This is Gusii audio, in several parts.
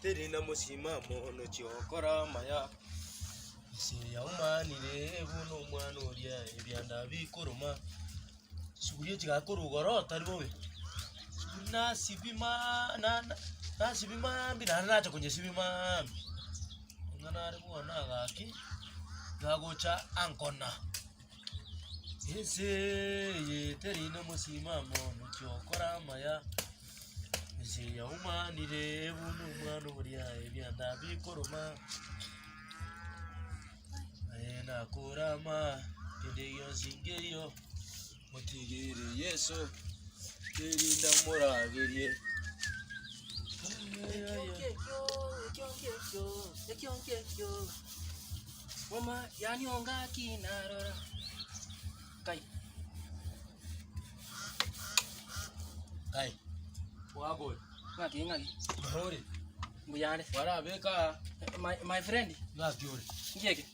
teri na mosimamo nochia gokora amaya. Ense yaumanire buna omwana oria ebianda bikoroma, chisuguri echi gakorwa igoro tari bobe, chisuguri nasibia maa na na nasibia maambia naende nacha konyesibia maambia, amang'ana are bono gaki, gagocha ankona. Ense eye teri nomosimamo naki okora amaya, ense yaumanire buna omwana oria ebianda bikoroma, aye nakorama kende gionsi nkeiyo, motigere Yeso, erinde amoragerie. Mama yaani ongaki narora kai. Kai, bwakore. Ng'aki ng'aki. Ore. Mbuyande. Kwarabeka aa. My, my friend. Ng'aki ore. Nki eke?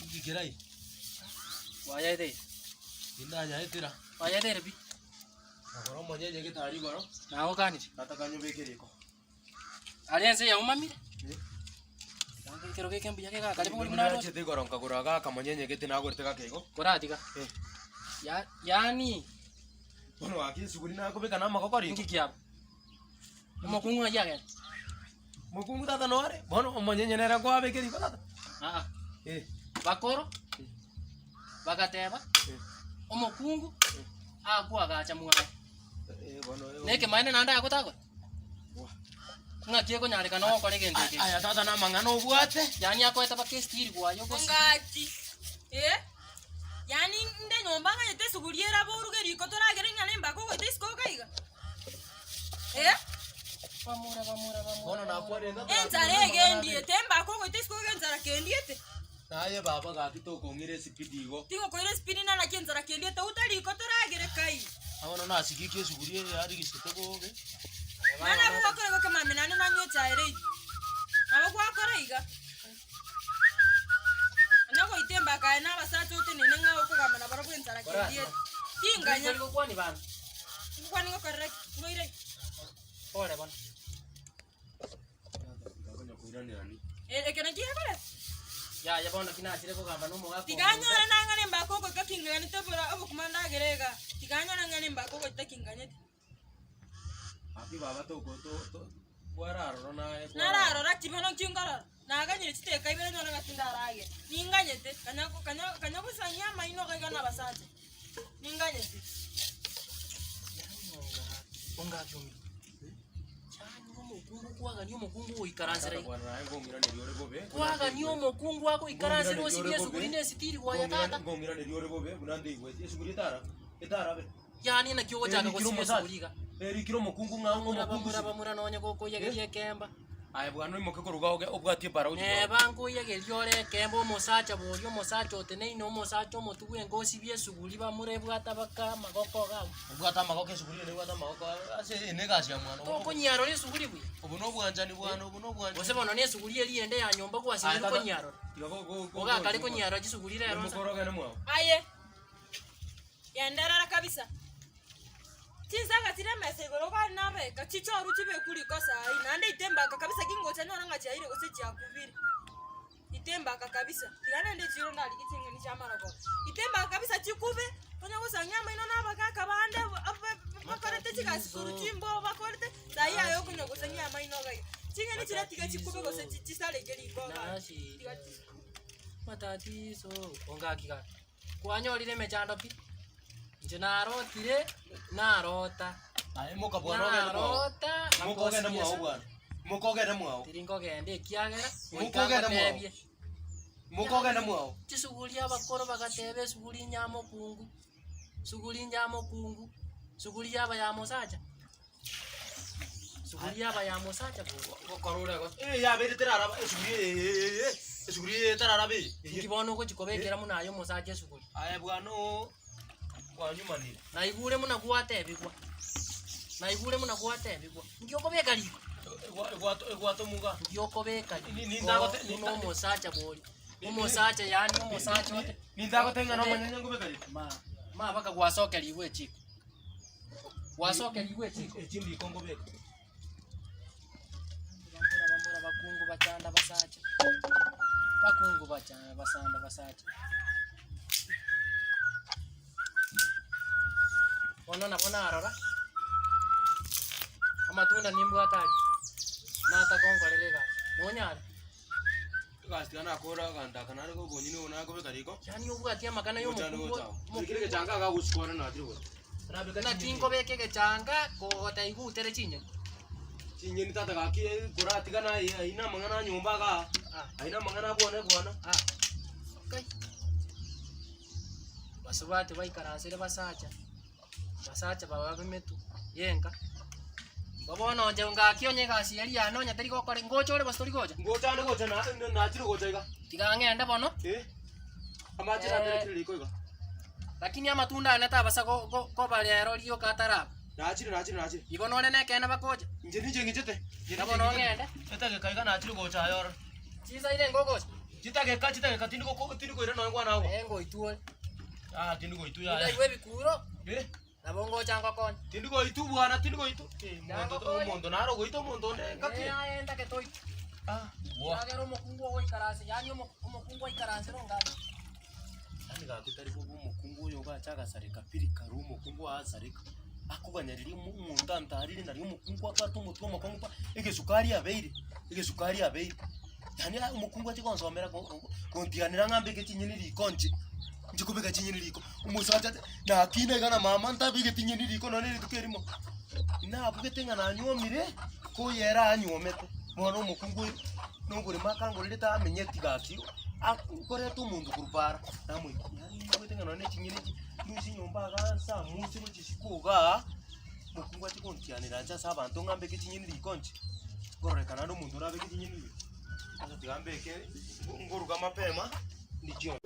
Nki kerai? Wayaeteire. Tindanyaetera. Wayaeteire pi. Nagora omonyenye getari igoro. Nagokanire. Nataka nyobeke riko. Aria ense yaumamire, Tiga ekero geke mbuya kegakare bori buna aroche. Nachete igoro nkagora iga akamonyenye gete nagorete gake igo. Koratiga. Eh. Ya yaani Bono gaki esuguri nakobeka na amagoko riko. inki kiaba? Omokungu ng'aki agenda? Mokungu tata nore, bono omonyenye nere nkwabeke riko tata. Aa. Eh. Bakoro, bagateba, Eh. omokungu akwagacha mwaye. Eh, bono Na ekemaene naende agotagora. Ng'aki ekonyarekana ogokora egento eke? Aya tata namang'ana obwate. Yaani akoete mpaka estiri bwaye ogosi. Ongaki eh, yaani inde nyomba ng'anyete esuguri erabe oruge riko toragere ng'a nembaka ogoita isiko iga iga eh. Bamura bamura bamura. Bono nakwanire tata. Enchara egendiete embaka ogoita isiko iga enchara kendiete. Naye baba gaki tokong'ira esipidi igo. Tingokoira esipidi naki enchara kendiete uta riko toragere kai. Bono nasigikia esuguri eye yarigisete bobe. Naende nabo gwakora igo ekemambia naende nanywe echae ere iga. Nabo gwakora iga. Onye goita embaka aye na abasacha otenene ng'a okogamba nabarobwo enchara kendiete. Tinganya. Tori gokwani bana. Ngokwani ngokorera ki? Ngoire ki? Pore bono. Eke nakio gekoreta? Yaya bono ki nachire kogamba na omogaka Tiga omonto. anyore nang'ane embaka ogoika kinganete bora obokima ndagere iga. Tiga anyore ng'ane embaka ogoita kinganyete. Aki baba toko to to kwararora naye kwararora. Nararora ki bono nki nkorora? Naganyire chidakika ibere nyore ng'a tindaragera. Ninganyete, kanya kanya kanya gosang'ia amaino iga iga na abasacha. Ninganyete. Ongaki omino. Yaani omokungu kwagania omokungu goikaransera iga. Bwana naye ngong'iraneria ore bobe. Kwagania omokungu agoikaransera osibie esuguri na esitiri gwaya tata. Ngong'iraneria ore bobe buna ndeigweti esuguri etara etarabe. Yaani naki ogochaka Erikire gosibia omosacha. esuguri iga. Erikire omokungu ng'a Bamura omokungu bamura si. bamura nonye gokoiyageria ekemba. Aye bwana oimoke korwa iga oge obwatie ebara gochia kwao. Neba nkoiyageria ore ekemba omosacha boria omosacha oteneine omosacha omotwe bwenka osibie esuguri bamura ebwate abaka amagoko iga abwo. Obwate amagoko esuguri eye nebwate amagoko ase eye ne egasi ya mwana obo. Tokonyiarora esuguri buya. Obo na obwanchani bwane obo na obwanchani. Gose bono na esuguri eria ende ya nyomba gwasibire Aye tata, konyiarora. tiga go- go- go- Ogakare go- konyiarora chisuguri rero nsa. Omokoro ogende mwao. Aye, genderera kabisa. Chinsaga chire emesa igoro bare nabeka, chichorwe chibekwe riko saii, naende ite embaka kabisa kingocha nyore ng'a chiaire gose chiakubire. Ite embaka kabisa, tiga naende echiro ndarigie ching'eni chia amarogoba. Ite embaka kabisa chikube, onye gosang'ia amaino na abagaka bande bakorete chigasi korwa chimbobe bakorete, saii aye okonya gosang'ia amaino iga iga. Ching'eni chiria tiga chikube gose chisareke riko igaa. Tiga chikube. Matatizo ongaki gaki. Kwanyorire emechando pi? Inche narotire, narota. Aye moka bwana ogende mwao. Narota Moka ogende mwao ngakosiesa. bwana. Moka ogende mwao. Tiri nkogenda ekiagera Moka goika ogende mwao. ngotebie. Moka ogende mwao. Chisuguri abakoro bagateba esuguri nyamokungu, suguri nyamokungu, suguri yaba ya mosacha. Suguri yaba ya mosacha bori. Gokora ore gose. Eh yabeire teraraba esuguri eye eye esuguri eye etararaba eye. Inki bono ogochi kobekera buna aye omosacha esuguri? Aye bwana oo kwanyumanire. Naigure buna gwatebigwa, naigure buna gwatebigwa, inki okobeka riko? Egwato egwatomuga. Inki okobeka Ni- ni- riko nindagote- buna omosacha bori? Omosacha yaani omosacha ote Nindagotenga na omonyanya ngobeka riko. ma ma mpaka gwasokerigwe echiko. Gwasokerigwe echiko. Echi ndiko ngobeka. Bamura bamura. abasacha, bakungu bacha basanda abasacha. Bono nabo narora, amatunda nimbwate aria, nataka onkorere egasi, nonyare? Egasi tiga nakora aganto aka nare kobonyene obo nakobeka riko. Yaani obwati amakana ya Gocha omokungu gocha. omokungu Bekire egechanga iga agochikora nachire gocha. Nabeka naki chinyeni. nkobeka egechanga kogotebia gutere chinyeni. Chinyeni tata gaki koratigana aye ayio na amang'ana a nyomba igaa. Ah. Ayio na amang'ana a bwana bwana. Ah. Kai. Basubati baikaransire basacha, basacha baba bemetu yenka. Igo bono inche ngaki onye egasi eria yane onye teri gokora ngocha ore gose tori gocha? Ngocha ande gocha na nachire gocha iga. Tiga ng'ende bono. Eh. Amache Eh. naterekire riko iga. Lakini amatunda ane tabasa go- go- koba rero rioka ataraba. Nachire nachire nachire. Igo nore na ekeene bakocha. Inche ninche ng'ichete. Na bono ng'ende. Etageka iga nachire gocha aye orore. Chinsa ire ngogocha. Chitageka chitageka tindi goko tindi koira nonya nkwana agwo. Eh ngoitwa ore. Ah tindi goitwa yaya. Ndaigwa ebikuro, Eh. nabo ngocha ngokonye. Tindi goitwa bwana tindi goitwa. Eh, omonto Yangokonya. omonto naro ogoita omonto onde ngaki. Eh aye ntagete oitwe. Ah, bwa. Ekiagera omokungu ogoikaransa, yaani omo- omokungu aikaransere ongaki. Yaani gaki tari bobe omokungu oyo ogacha agasareka piri kare omokungu agasareka. Akoganyereri omo omonto antarire nari omokungu abwate omotwe omokong'u pa, egesukari abeire, egesukari abeire. Yaani aye omokungu ache gonsomera go- go- gontianera ng'a mbeke chinyeni riko inche, inche kobeka chinyeni riko, omosacha ate nakina iga na mama ntabegeti nyeni riko nonye na rituko erimo. Nabugete ng'a nanyuomire, ko oyo ere anyuomete, bono omokungu oyo, na oboremo akangorerete amenyeti gaki, akoreta omonto korwa para, namoika yaani nabwate ng'a nonye na chinyeni echi, ndusie nyomba igaa nsamuse gochia isiko igaa, omokungu ache gontianera inche ase abanto ng'a mbeke chinyeni riko inche, nkororekana naende omonto orabeke chinyeni riko, sasa tiga mbeke, ngoruga mapema, ndichie.